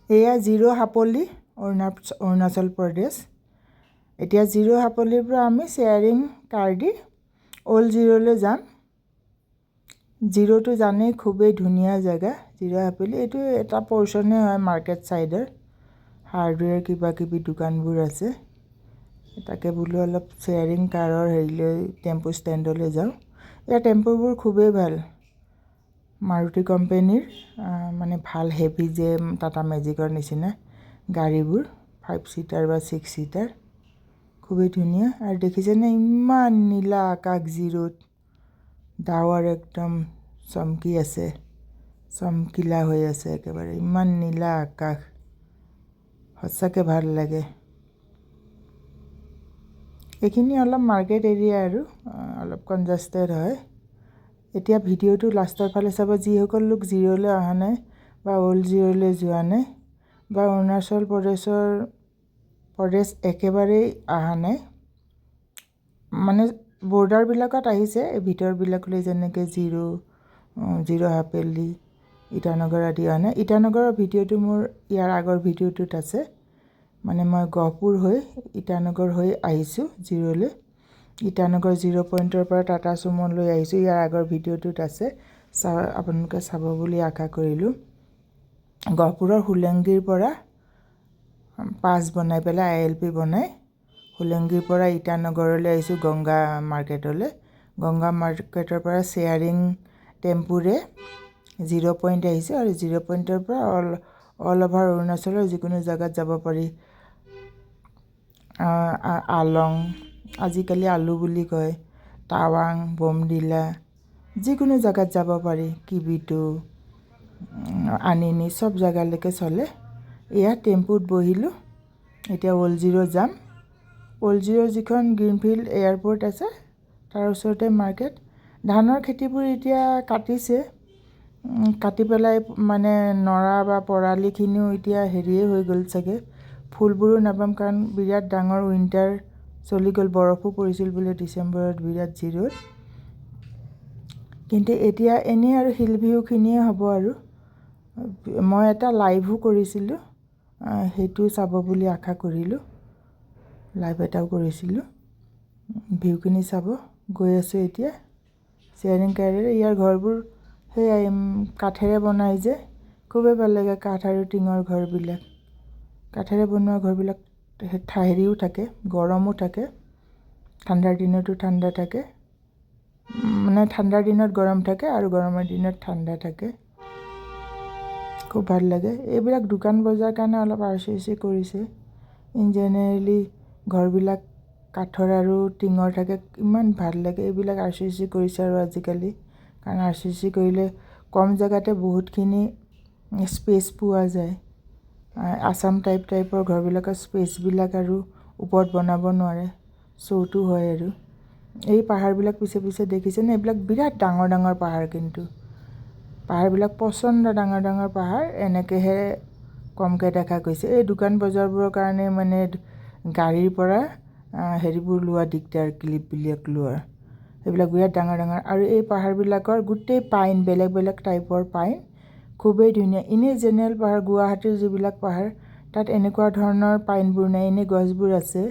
এয়া জিৰ' হাপলি, অৰুণাচল প্ৰদেশ। এতিয়া জিৰ' হাপলিৰ পৰা আমি শ্বেয়াৰিং কাৰ দি অ'ল্ড জিৰ'লৈ যাম। জিৰ'টো জানেই, খুবেই ধুনীয়া জেগা। জিৰ' হাপলি এইটো এটা পৰ্চনে হয় মাৰ্কেট ছাইডৰ, হাৰ্ডৱেৰ কিবা কিবি দোকানবোৰ আছে। তাকে বোলো অলপ শ্বেয়াৰিং কাৰৰ হেৰিলৈ, টেম্পু ষ্টেণ্ডলৈ যাওঁ। ইয়াৰ টেম্পুবোৰ খুবেই ভাল, মাৰুতি কোম্পেনীৰ, মানে ভাল হেভি যে টাটা মেজিকৰ নিচিনা গাড়ীবোৰ, 5 ছিটাৰ বা 6 ছিটাৰ, খুবেই ধুনীয়া। আৰু দেখিছেনে ইমান নীলা আকাশ, জিৰ'ত ডাৱৰ একদম চমকি আছে, চমকিলা হৈ আছে একেবাৰে, ইমান নীলা আকাশ, সঁচাকৈ ভাল লাগে। এইখিনি অলপ মাৰ্কেট এৰিয়া আৰু অলপ কনজাষ্টেড হয়। এতিয়া ভিডিঅ'টো লাষ্টৰ ফালে চাব। যিসকল লোক জিৰ'লৈ অহা নাই বা অ'ল্ড জিৰ'লৈ যোৱা নাই বা অৰুণাচল প্ৰদেশ একেবাৰেই অহা নাই, মানে বৰ্ডাৰবিলাকত আহিছে, এই ভিতৰবিলাকলৈ যেনেকৈ জিৰ' হাপেলি, ইটানগৰ আদি অহা নাই। ইটানগৰৰ ভিডিঅ'টো মোৰ ইয়াৰ আগৰ ভিডিঅ'টোত আছে। মানে মই গহপুৰ হৈ ইটানগৰ হৈ আহিছোঁ জিৰ'লৈ। ইটানগৰ জিৰ' পইণ্টৰ পৰা টাটা চুম'লৈ আহিছোঁ, ইয়াৰ আগৰ ভিডিঅ'টোত আছে, আপোনালোকে চাব বুলি আশা কৰিলোঁ। গহপুৰৰ সোলেংগীৰ পৰা পাছ বনাই পেলাই ILP বনাই সোলেংগীৰ পৰা ইটানগৰলৈ আহিছোঁ, গংগা মাৰ্কেটলৈ। গংগা মাৰ্কেটৰ পৰা শ্বেয়াৰিং টেম্পুৰে জিৰ' পইণ্ট আহিছোঁ আৰু জিৰ' পইণ্টৰ পৰা অল অভাৰ অৰুণাচলৰ যিকোনো জেগাত যাব পাৰি। আলং, আজিকালি আলু বুলি কয়, টাৱাং, বমডিলা, যিকোনো জেগাত যাব পাৰি। কিবিটো, আনিনি, চব জেগালৈকে চলে। এয়া টেম্পুত বহিলোঁ, এতিয়া অ'ল্ড জিৰ' যাম। অ'ল্ড জিৰ'ৰ যিখন গ্ৰীণফিল্ড এয়াৰপৰ্ট আছে তাৰ ওচৰতে মাৰ্কেট। ধানৰ খেতিবোৰ এতিয়া কাটিছে, কাটি পেলাই মানে নৰা বা পৰালিখিনিও এতিয়া হেৰিয়ে হৈ গ'ল চাগে, ফুলবোৰো নাপাম, কাৰণ বিৰাট ডাঙৰ উইণ্টাৰ চলি গ'ল, বৰফো পৰিছিল বোলে ডিচেম্বৰত বিৰাট জিৰ'ত। কিন্তু এতিয়া এনেই আৰু হিল ভিউখিনিয়ে হ'ব। আৰু মই এটা লাইভো কৰিছিলোঁ, সেইটো চাব বুলি আশা কৰিলোঁ। লাইভ এটাও কৰিছিলোঁ, ভিউখিনি চাব। গৈ আছোঁ এতিয়া শ্বেয়াৰিং কাৰেৰে। ইয়াৰ ঘৰবোৰ সেয়াই কাঠেৰে বনাই যে, খুবেই ভাল লাগে কাঠ আৰু টিঙৰ ঘৰবিলাক। কাঠেৰে বনোৱা ঘৰবিলাক হেৰিও থাকে, গৰমো থাকে, ঠাণ্ডাৰ দিনতো ঠাণ্ডা থাকে, মানে ঠাণ্ডাৰ দিনত গৰম থাকে আৰু গৰমৰ দিনত ঠাণ্ডা থাকে, খুব ভাল লাগে। এইবিলাক দোকান বজাৰ কাৰণে অলপ RCC কৰিছে। ইন জেনেৰেলি ঘৰবিলাক কাঠৰ আৰু টিঙৰ থাকে, ইমান ভাল লাগে। এইবিলাক RCC কৰিছে আৰু আজিকালি, কাৰণ RCC কৰিলে কম জেগাতে বহুতখিনি স্পেচ পোৱা যায়। আছাম টাইপৰ ঘৰবিলাকৰ স্পেচবিলাক আৰু ওপৰত বনাব নোৱাৰে, শ্ব'টো হয়। আৰু এই পাহাৰবিলাক পিছে পিছে দেখিছেনে? এইবিলাক বিৰাট ডাঙৰ ডাঙৰ পাহাৰ, কিন্তু পাহাৰবিলাক প্ৰচণ্ড ডাঙৰ ডাঙৰ পাহাৰ, এনেকৈহে কমকৈ দেখা গৈছে। এই দোকান বজাৰবোৰৰ কাৰণে মানে গাড়ীৰ পৰা হেৰিবোৰ লোৱা দিগদাৰ, ক্লিপবিলাক লোৱা। সেইবিলাক বিৰাট ডাঙৰ ডাঙৰ। আৰু এই পাহাৰবিলাকৰ গোটেই পাইন, বেলেগ বেলেগ টাইপৰ পাইন, খুবেই ধুনীয়া। এনেই জেনেৰেল পাহাৰ, গুৱাহাটীৰ যিবিলাক পাহাৰ, তাত এনেকুৱা ধৰণৰ পাইনবোৰ নাই, এনেই গছবোৰ আছে।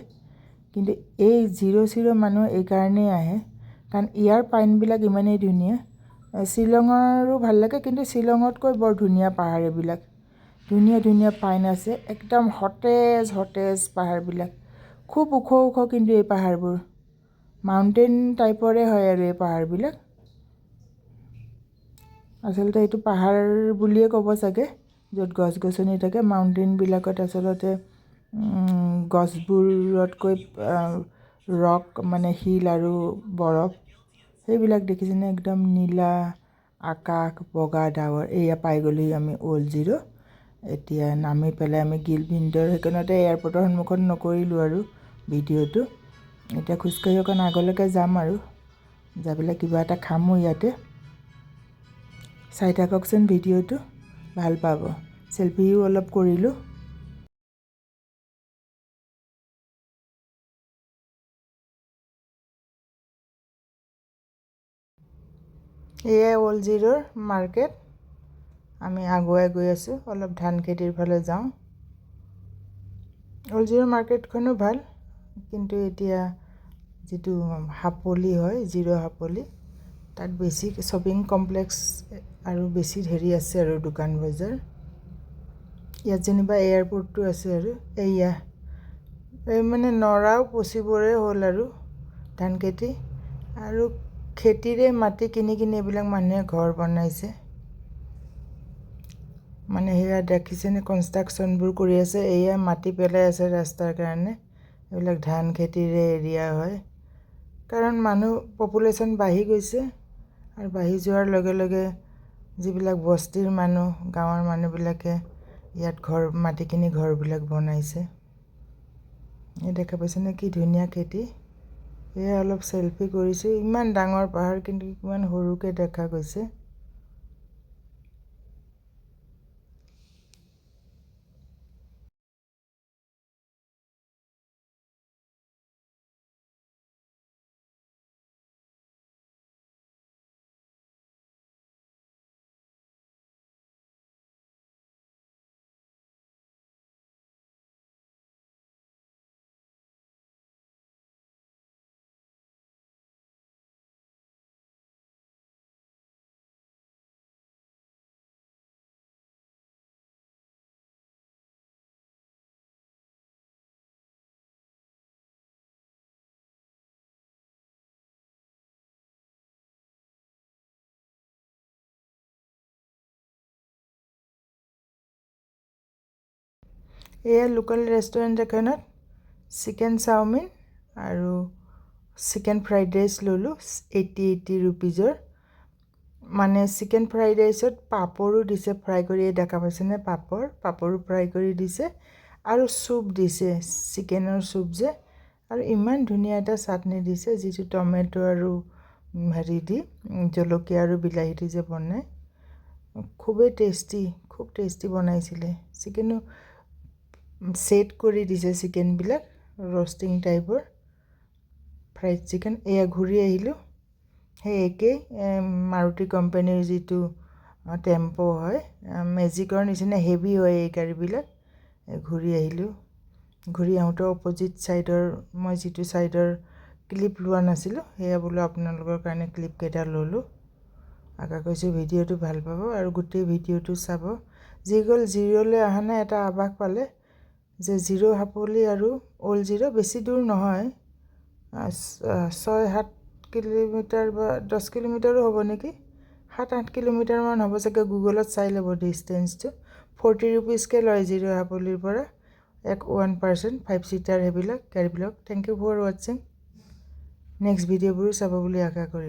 কিন্তু এই জিৰ' চিৰ' মানুহ এইকাৰণেই আহে, কাৰণ ইয়াৰ পাইনবিলাক ইমানেই ধুনীয়া। শ্বিলঙৰো ভাল লাগে, কিন্তু শ্বিলঙতকৈ বৰ ধুনীয়া পাহাৰ এইবিলাক। ধুনীয়া ধুনীয়া পাইন আছে, একদম সতেজ সতেজ পাহাৰবিলাক, খুব ওখ ওখ। কিন্তু এই পাহাৰবোৰ মাউণ্টেইন টাইপৰে হয়। আৰু এই পাহাৰবিলাক আচলতে এইটো পাহাৰ বুলিয়ে ক'ব চাগে, য'ত গছ গছনি থাকে। মাউণ্টেইনবিলাকত আচলতে গছবোৰতকৈ ৰক, মানে শিল আৰু বৰফ সেইবিলাক। দেখিছেনে একদম নীলা আকাশ, বগা ডাৱৰ। এয়া পাই গ'লোহি আমি অ'ল্ড জিৰ'। এতিয়া নামি পেলাই আমি গিলভিণ্ডৰ সেইকণতে, এয়াৰপৰ্টৰ সন্মুখত নকৰিলোঁ আৰু ভিডিঅ'টো। এতিয়া খোজকাঢ়ি অকণ আগলৈকে যাম আৰু যাই পেলাই কিবা এটা খামো ইয়াতে। চাই থাককচোন ভিডিঅ'টো, ভাল পাব। চেলফিও অলপ কৰিলোঁ। এয়াই অ'ল্ড জিৰ'ৰ মাৰ্কেট। আমি আগুৱাই গৈ আছোঁ, অলপ ধান খেতিৰ ফালে যাওঁ। অল্ড জিৰ' মাৰ্কেটখনো ভাল, কিন্তু এতিয়া যিটো হাপলি হয়, জিৰ' হাপলি, তাত বেছি শ্বপিং কমপ্লেক্স আৰু বেছি হেৰি আছে আৰু দোকান বজাৰ। ইয়াত যেনিবা এয়াৰপৰ্টটো আছে আৰু এয়া এই মানে নৰাও পচিবৰে হ'ল আৰু ধান খেতি আৰু খেতিৰে মাটি কিনি কিনি এইবিলাক মানুহে ঘৰ বনাইছে। মানে সেয়া দেখিছেনে, কনষ্ট্ৰাকশ্যনবোৰ কৰি আছে। এয়া মাটি পেলাই আছে ৰাস্তাৰ কাৰণে। এইবিলাক ধান খেতিৰে এৰিয়া হয়, কাৰণ মানুহ পপুলেশ্যন বাঢ়ি গৈছে আৰু বাঢ়ি যোৱাৰ লগে লগে যিবিলাক বস্তিৰ মানুহ, গাঁৱৰ মানুহবিলাকে ইয়াত ঘৰ মাটি কিনি ঘৰবিলাক বনাইছে। এই দেখা পাইছেনে কি ধুনীয়া খেতি। এয়া অলপ চেলফি কৰিছোঁ। ইমান ডাঙৰ পাহাৰ, কিন্তু কিমান সৰুকৈ দেখা গৈছে। এয়া লোকেল ৰেষ্টুৰেণ্ট এখনত চিকেন চাওমিন আৰু চিকেন ফ্ৰাইড ৰাইচ ল'লোঁ, 80 80 ৰুপিজৰ। মানে চিকেন ফ্ৰাইড ৰাইচত পাপৰো দিছে ফ্ৰাই কৰি। এই দেখা পাইছেনে পাপৰ, পাপৰো ফ্ৰাই কৰি দিছে আৰু চুপ দিছে, চিকেনৰ চুপ যে। আৰু ইমান ধুনীয়া এটা চাটনি দিছে, যিটো টমেট' আৰু হেৰি দি, জলকীয়া আৰু বিলাহী দি যে বনায়, খুবেই টেষ্টি, খুব টেষ্টি বনাইছিলে। চিকেনো ছেট কৰি দিছে, চিকেনবিলাক ৰ'ষ্টিং টাইপৰ ফ্ৰাইড চিকেন। এয়া ঘূৰি আহিলোঁ, সেই একেই মাৰুতি কোম্পানীৰ যিটো টেম্প' হয়, মেজিকৰ নিচিনা হেভি হয় এই গাড়ীবিলাক। ঘূৰি আহিলোঁ। ঘূৰি আহোঁতে অপজিট ছাইডৰ, মই যিটো ছাইডৰ ক্লিপ লোৱা নাছিলোঁ, সেয়া বোলো আপোনালোকৰ কাৰণে ক্লিপকেইটা ল'লোঁ। আশা কৰিছোঁ ভিডিঅ'টো ভাল পাব আৰু গোটেই ভিডিঅ'টো চাব। যিসকল জিৰ'লৈ অহা নাই, এটা আভাস পালে যে জিৰ' হাপলি আৰু অ'ল্ড জিৰ' বেছি দূৰ নহয়, 6-7 কিলোমিটাৰ বা 10 কিলোমিটাৰো হ'ব নেকি, 7-8 কিলোমিটাৰমান হ'ব চাগে। গুগলত চাই ল'ব ডিষ্টেঞ্চটো। 40 ৰুপিজকৈ লয় জিৰ' হাপলিৰ পৰা এক ওৱান পাৰ্চন, ফাইভ ছিটাৰ সেইবিলাক গাড়ীবিলাক। Thank you for watching. Next ভিডিঅ'বোৰো চাব বুলি আশা কৰিলোঁ।